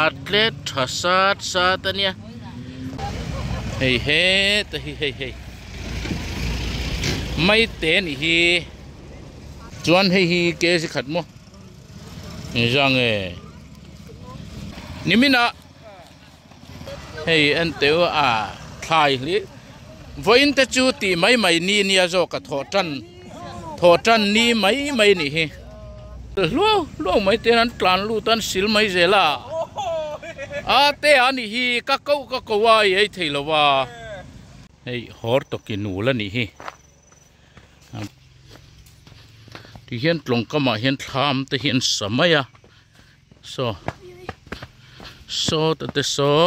A tlet tha sat sat a nia hei heta hi hei hei mai te a nih hi chuan hei hi kg khat maw engzah nge nimin ah hei en teu a thlai hlir vawiin te chu tih mai mai ni nia zawk a thawh tan thawh tan ni mai mai a nih hi hluau hluau mai te hian an tlan lut a an sil mai zel a a te a nih hi ka ko ka ko a i ei thei lo a hei hawr tawki nul a nih hi ti hian tlawng kamah hian thlam te hi an sa mai a. Saw saw ta te saw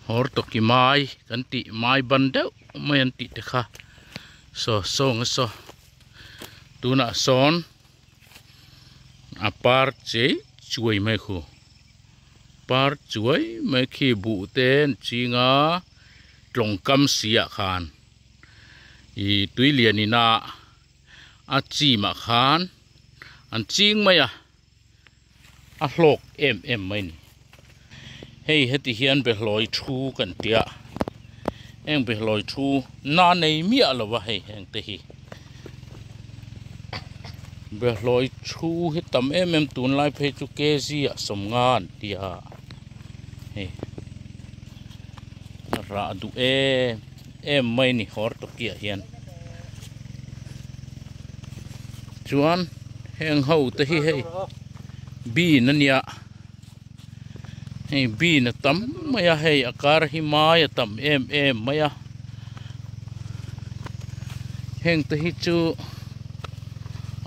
hawr tawki mai kan tih mai ban deuh mai an tih te kha saw sawng a saw tunah sawn a par chei chuai mai khu par chuai mai khi buh te an ching a tlawng kam si ah khan ih tui lian in a a chim ah khan. An ching mai a, a hlawk em em mai a ni. Hei heti hian behlawi thu kan ti a, heng behlawi thu na nei miah lo va hei heng te hi. Behlawi thu hi tam em em tunlai phei chu kg ah sawmnga an ti a, hei rah duh em em mai a ni hawr tawkiah hian. Chuan heng ho te hi hei bean a nia hei bean a tam mai a hei a kar hi mai a tam em em mai a heng te hi chu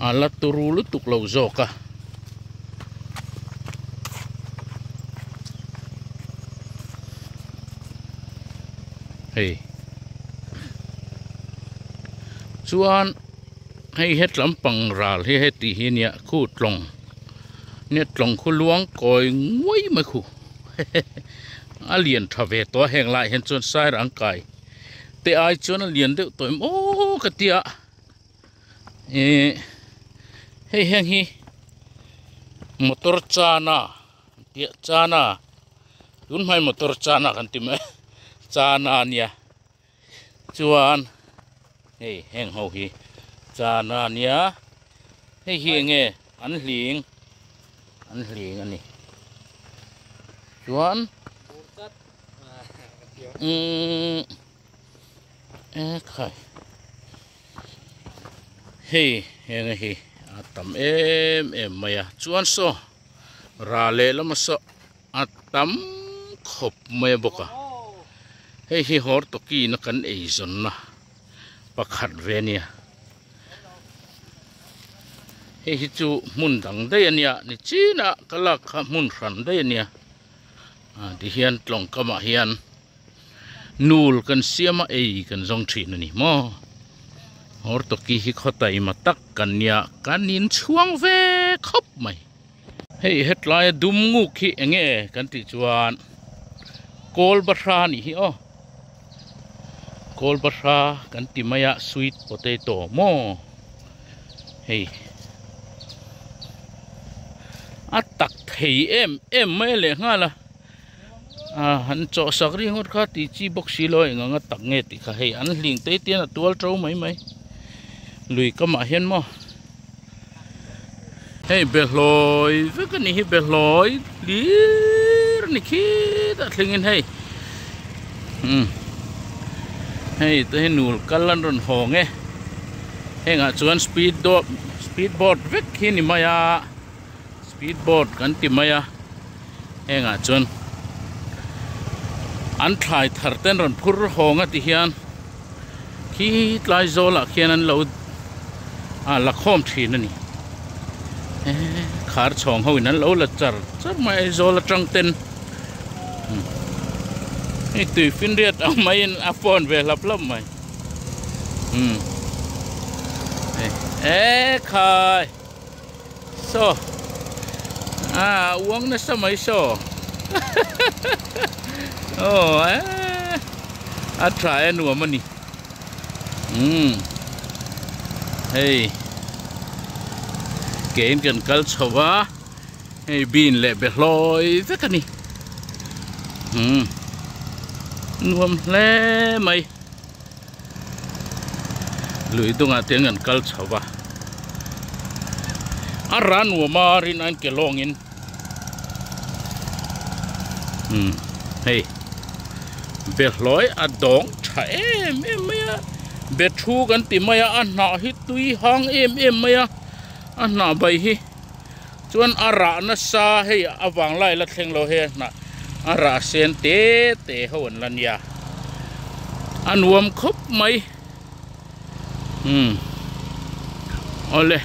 a la turu lutuk lo zawk a. Hei chuan hei het lampang ral hi heti hi nia khu tlawng nia tlawng khu luang kawi nguai mai khu a lian tha ve tawh a heng lai hian chuan sairang kai te ai chuan a lian deuh tawh em aw ka tia ih hei heng hi motor chana. Piah chana tun hmai motor chana kan ti mai chana a nia chuan hei heng ho hi chana a nia hei hi eng nge an hling an hling a ni chuan umm ekhai hei heng hi a tam em em mai a chuan saw. Ra lehlam a saw a tam khawp mai a bawk a hei hi hawr tawkin a kan eizawnna pakhat ve a nia hei hi chu hmun dang daih a nia ni chinah ka lak kha hmun hran daih a nia ah tihian tlawng kamah hian nul kan siam a ei kan zawng thin a ni maw hawr tawki hi khaw taima tak kan nia kan inchhuang ve khawp mai. Hei hetlai a dum nguk hi eng nge kan tih chuan kawl bahra a nih hi aw kawl bahra kan ti mai a sweet potato maw hei a tak thei em em mai a leh nghal a ah han chawh sak ri ngawt kha tih chi bawk si lo a eng ang a tak nge tih kha hei an hling te te hian a tual to mai mai lui kamah hian maw. Hei behlawi vek a nih hi behlawi hlir a ni khitah thlengin hei umm hei te hi nul kal an rawn hawng e hengah chuan speed dawt speed boat vek hi a ni mai a speed boat kan ti mai a hengah chuan an thlai thar te an rawn phur hawng a ti hian. Khi tlai zawlah khian an lo ah la khawm thin a ni khar chhawng ho in an lo la char char mai Aizawl atang ten hei tui finriat ang mai in a phone ve hlap hlap mai umm e khai saw ah uang nasa mai saw aw eh a tha e nuam a ni umm hei kein kan kal chho va. Hei bean leh behlawi vek a ni. Umm nuam hle mai. Lui dungah te an kal chho va. A ra nuam a rin a ke lawngin. Umm hei behlawi a dawng tha em em mai a. Be thu kan ti mai a a hnah hi tui hang em em mai a. A hnah bai hi. Chuan a rah nasa hei a vang lai la thleng lo hei a hnah a rah sen te te ho an la nia a nuam khawp mai umm awle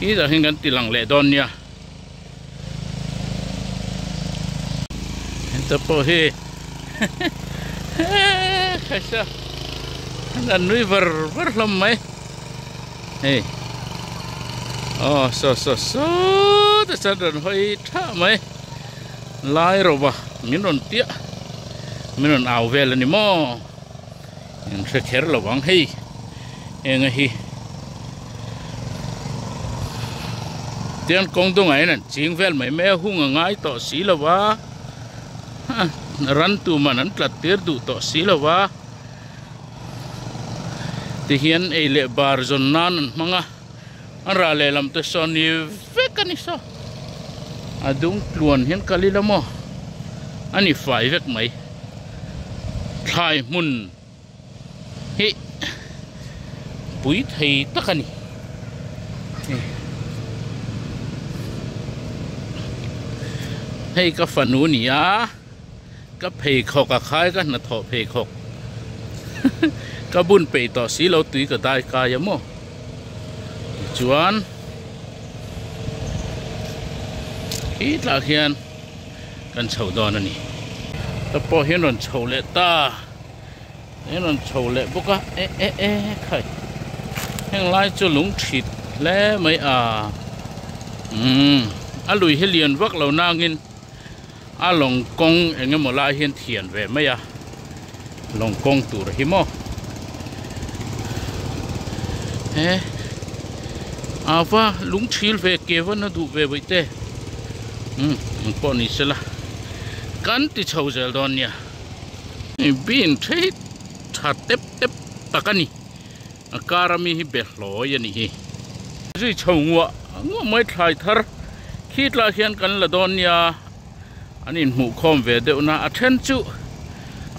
khi tah hian kan ti lang leh dawn nia heta pawh hi hehe khaisa an nui var var hlawm mai. Hei aw saw saw saw te chuan rawn hawi thah mai lai rawh a min rawn piah min rawn au vel a ni maw in hre kher lo ang hei eng a hi tiang kawng dungah hian an ching vel mai mai a hung a ngai tawh si lo va ran tu man an tlat tir duh tawh si lo va. Tihian ei leh bar zawn nan an hmang a, an rah lehlam te sawn ni vek a ni saw. A dung tluan hian kal ila maw a ni fai vek mai. Thlai hmun hi pui thei tak a ni. Hei ka fanu ni a. Ka pheikhawk a khai ka hnathawh pheikhawk ka bun peih tawh si lo tui ka dai kai a maw tichuan khi tlah khian kan chho dawn a ni ta pawh hian rawn chho leh ta hian rawn chho leh bawk a e e e khai heng lai chu lung thit hle mai a umm a lui hi lian vak lo nangin. A lawng kawng eng emaw lai hian thian ve mai a, lawng kawng tur hi maw he a va lung thil ve ke va na duh ve vaih te umm eng pawh ni sela kan ti chho zel dawn nia hei bin thei tha tep tep tak a ni a kar ami hi be hlawi a nih hi. Zui chho nguah nguah mai thlai thar khi tlah hian kan la dawn nia an inhmuh khawm ve deuh na a then chu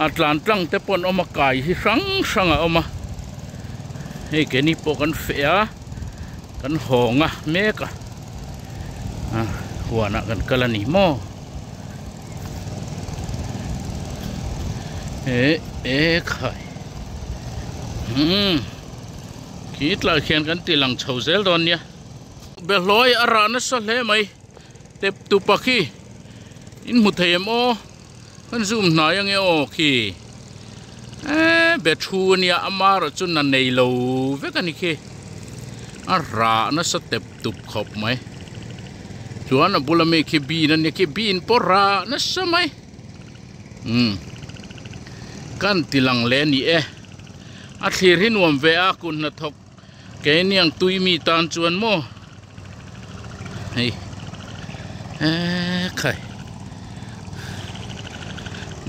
a tlan tlang te pawh an awm a kai hi hrang hrang a awm a hei keini pawh kan feh a kan hawng a mek a huanah kan kal a ni maw eh eh khai umm. Khi tlai khian kan ti lang chho zel dawn nia. Behlawi a rah nasa hle mai. Tep tupa khi in hmu thei em aw? Kan zoom hnai ange aw khi. Eee be thu ania ama erawh chu na nei lo vek a ni khi. A rah nasa tep tup khawp mai. Chuan a bula mi khi bean ania khi bean pawh rah nasa mai. Umm kan ti lang leh a ni e. A thlir hi nuam ve a kun hnathawk keini ang tui mi tan chuan maw hei eee khai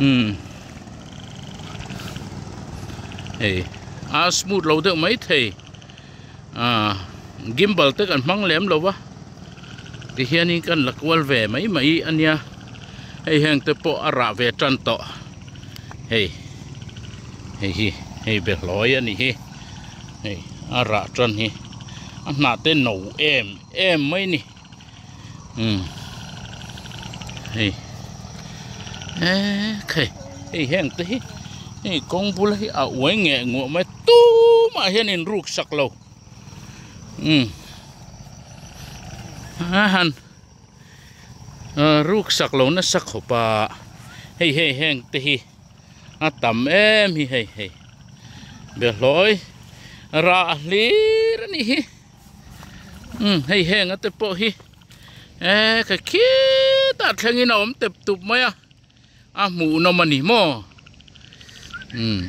umm hei a smooth lo deuh mai thei ah gimbal te kan hmang lem lo va tihianin kan la kual ve mai mai a nia hei heng te pawh a rah ve tan tawh. Hei hei hi hei behlawi a nih hi hei a rah tan hi a hnah te no em em mai a ni umm hei ekhei hei heng te hi hei kawng bula hi a uai ngeh nguah mai tumah hian in ruk sak lo umm a han. Ruk sak lo nasa khawp a hei hei heng te hi a tam em hi hei hei behlawi rah hlir a nih hi umm hei heng a te pawh hi eee kha khitah thlengin a awm tep tup mai a. A hmuhnawm a ni maw? Umm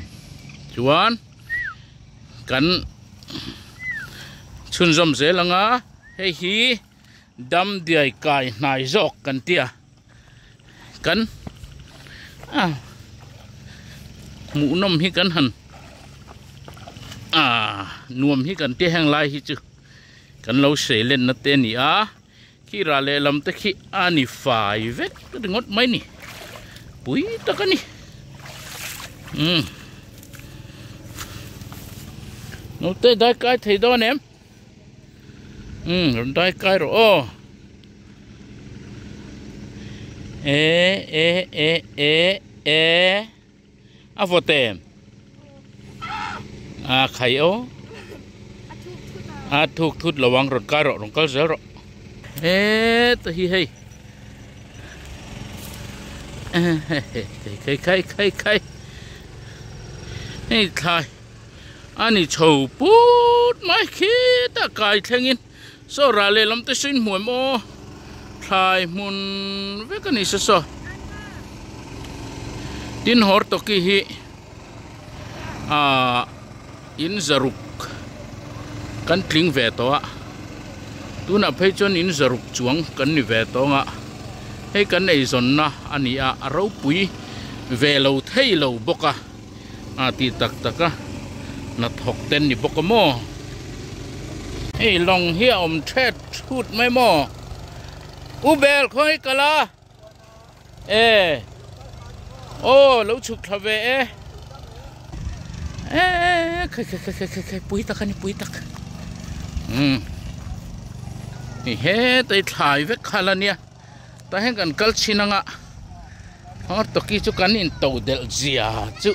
chuan kan chhunzawm zel ang a hei hi. Damdiai kai hnai zawk kan tia kan a hmuhnawm hi kan han a nuam hi kan tia heng lai hi chu kan lo sei lenna te a ni a khi rah lehlam te khi a ni fai vek ringawt mai ni pui tak a ni umm naute dai kai thei dawn em. Umm rawn dai kai rawh aw e e e e e a vawt em a khai aw a thuk thut lo ang rawn kai rawh rawn kal zel rawh he ta hi hei khai khai khai khai hei thlai. A ni chho put mai khitah kai thlengin saw rah lehlam te saw in hmu em aw thlai hmun vek a ni se saw tin hawr tawki hi ahh in zaruk kan tling ve tawh a tunah phei chuan in zaruk chuang kan ni ve tawng a hei kan eizawnna a ni a a ropui ve lo thei lo bawk a. A ti tak tak a, hnathawk te an ni bawk a maw? Hei lawng hi a awm thet thut mai maw? U Bel khawi kal a? E aw lo chhuk thla ve e. E khai khai khai khai khai pui tak a ni pui tak. Umm hei hetah hi thlai vek kha la nia. Tah hian kan kal chhin anga hawr tawki chu kan in to delh zia chu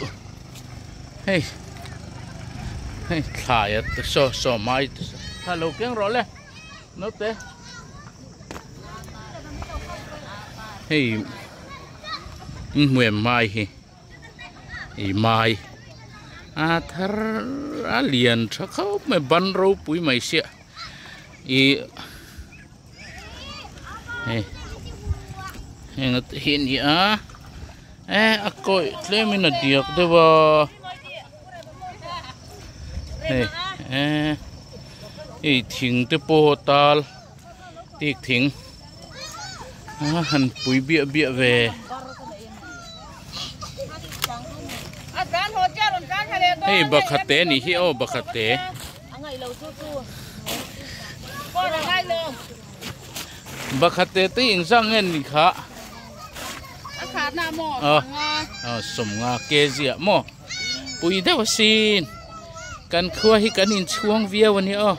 hei hei thlai a saw saw mai te saw kha lo keng rawh le naute hei hmuam mai hi ih mai a thar a lian tha khawp mai ban ropui mai sia ih. Hei heng te hi a ni a eh a kawih tlem in a diak deuh a hei eh hei thing te pawh tal tik thing a han pui biah biah ve. Hei bakhat te a nih hi aw bakhat te. Bakhat te te engzah nge ni kha a sawmnga kg ah maw pui deuh asin kan khua hi kan inchhuang viau a nia aw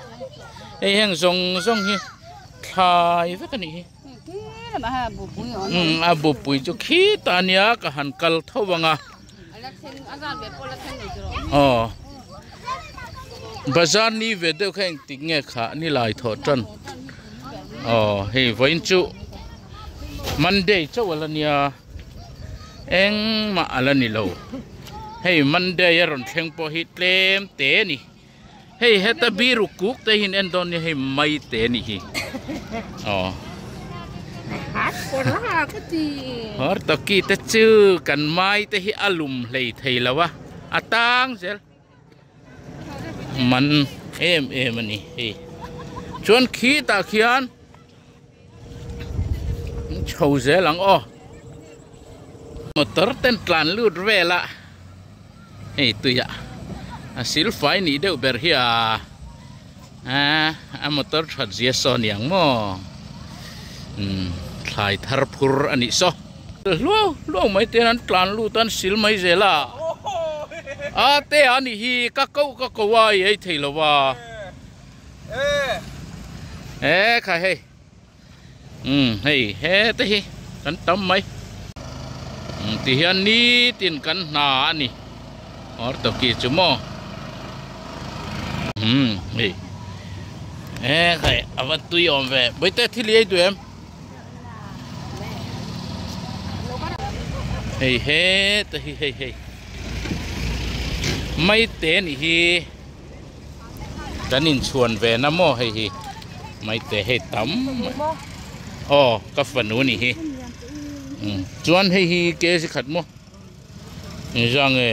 hei heng zawng zawng hi thlai vek a nih hi a bupui chu khitah a nia ka han kal tho ang a. Aw bazar ni ve deuh kha engtik nge kha ni lai thawh tan aw hei vawiin chu monday chauh a la nia engmah a la ni lo hei monday a rawn thleng pawh hi tlem te a ni hei heta biru kuk te hi an en dawn nia hei mai te a nih hi aw hawr tawki te chu kan mai te hi a lum hlei thei lo a a tang zel man em em a ni hei chuan khitah khian chho zel ang aw motor ten tlan lut vel a hei tuiah a silfai nih deuh ber hi a a motor that zia saw ni ang maw umm thlai thar phur a nih saw hluau hluau mai te an tlan lut a an sil mai zel a a te a nih hi ka koh ka koh a i ei thei lo a. E khai hei umm hei hete hi kan tam mai umm ti hian nitin kan hna a ni awr tawki chu maw umm hei e khai a va tui awm ve bawihte thil i ei duh em hei hete hi hei hei maite a nih hi. Kan inchhuan ve na maw hei hi maite hei tam aw ka fanu a nih hi chuan hei hi kg khat maw engzah nge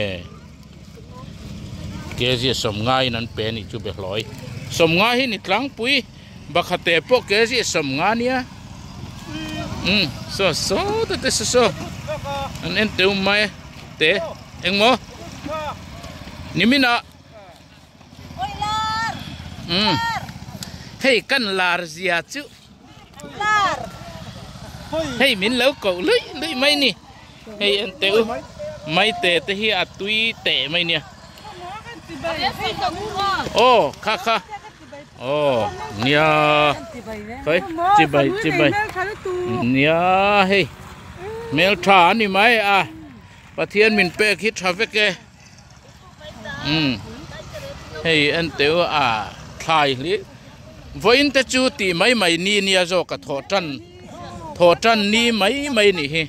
kg sawmngai in an pe a nih chu behlawi sawmngai hi ni tlangpui. Bakhate pawh kg 50 ania. Um saw saw te te saw saw an en teuh mai te engmaw nimin ah um hei kan lar zia chu hei min lo koh luih luih mai ni hei en teuh mai te te hi a tui teh mai nia aw kha kha. Aw nia khawi chibai chibai nia hei hmel tha a ni mai a Pathian min pek hi tha vek e umm hei en teu a thlai hlir vawiin te chu tih mai mai ni nia zawk a thawh tan thawh tan ni mai mai nih hi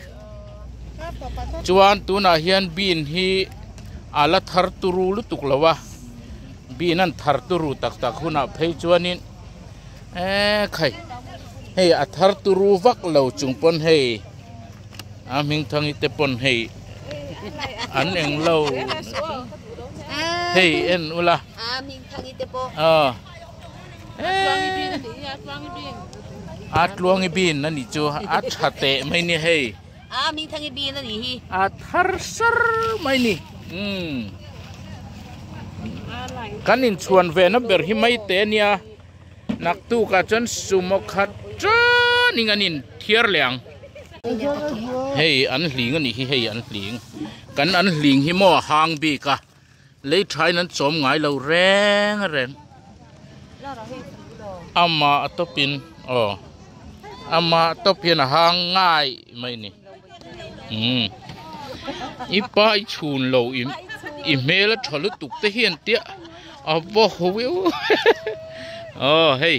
chuan tunah hian bean hi a la thar turu lutuk lo a. Bin an thar turu tak tak hunah phei chuanin eee khai hei a thar turu vak lo chung pawn hei a hming thangi te pawn hei an eng lo hei en ula aw a tluangi bin a nih chu a tha teh mai ni hei. A hming thangi bin a nih hi. A thar sar mai ni. Umm. Kan inchhuan ve na ber hi mai te ania. Naktuk ah chuan sumo khat tan in an in thiar leh ang. Hei an hling a nih hi hei an hling. Kan an hling hi maw a hang bik a. Lei tha in an chawm ngai lo reng reng. Amah a tawp in aw amah tawp hian a hang ngai mai ni. Umm i pa i chhun lo i i hmel a tha lutuk te hian tia a va haw viau aw hei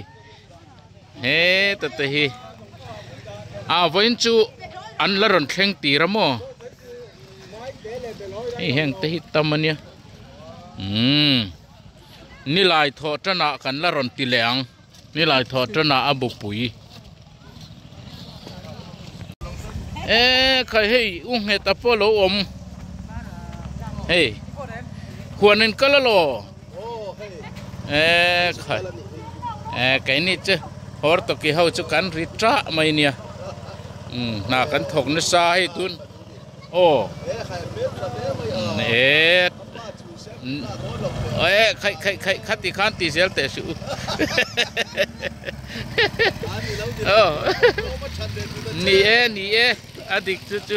heta te hi a vawiin chu an la rawn thleng tir a maw. Hei heng te hi tam a nia umm nilai thawh tanah kan la rawn ti leh ang nilai thawh tanah a bupui eee khai hei u nghet a pawh lo awm hei huan in kal alaw eee khai eee keini chu hawr tawki ho chu kan ri tah mai nia umm hna kan thawk nasa hei tun. Aw e e khai khai khai khati khan ti zel teh suh u aw ni e ni e a dik chu chu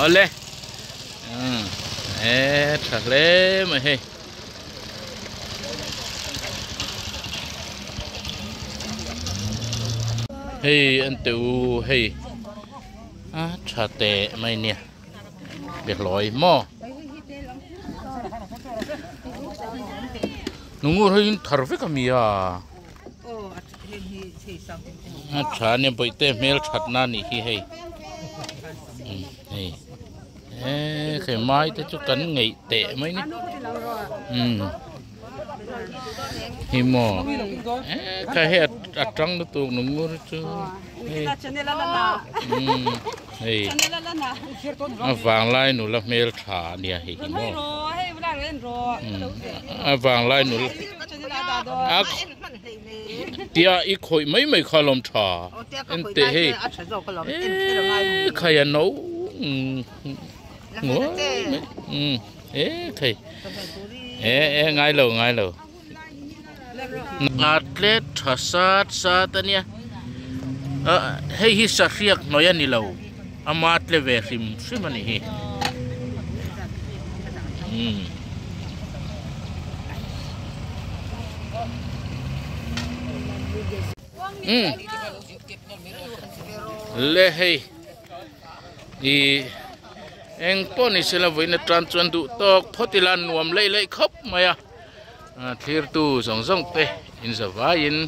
awle e tha hle mai hei. Hei an teh u hei. A tha teh mai nia behlawi maw nungur hi in thar vek a mi a a tha ania bawihte hmel that na anih hi hei hei eee hei mai te chu kan ngeih teh mai ni umm. Hi maw eh kha hei a tang lutuk nungur chu hei umm hei a vanglai nula hmel tha a nia hei hi maw a vanglai nula a tia i khawih mai mai kha lawm tha en teh hei eh khai a no umm eh thei eh eh ngai lo ngai lo atlet tha sat sat a nia ah hei hi sahriak hnawih a ni lo ama tle ve hrim hrim a ni hi umm. Umm le hei. Ih eng pawh ni sela vawiin atan chuan duh tawk phawt ila nuam leih leih khawp mai a thlir tu zawng zawng te in za vaiin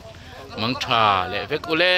mang tha leh vek ule.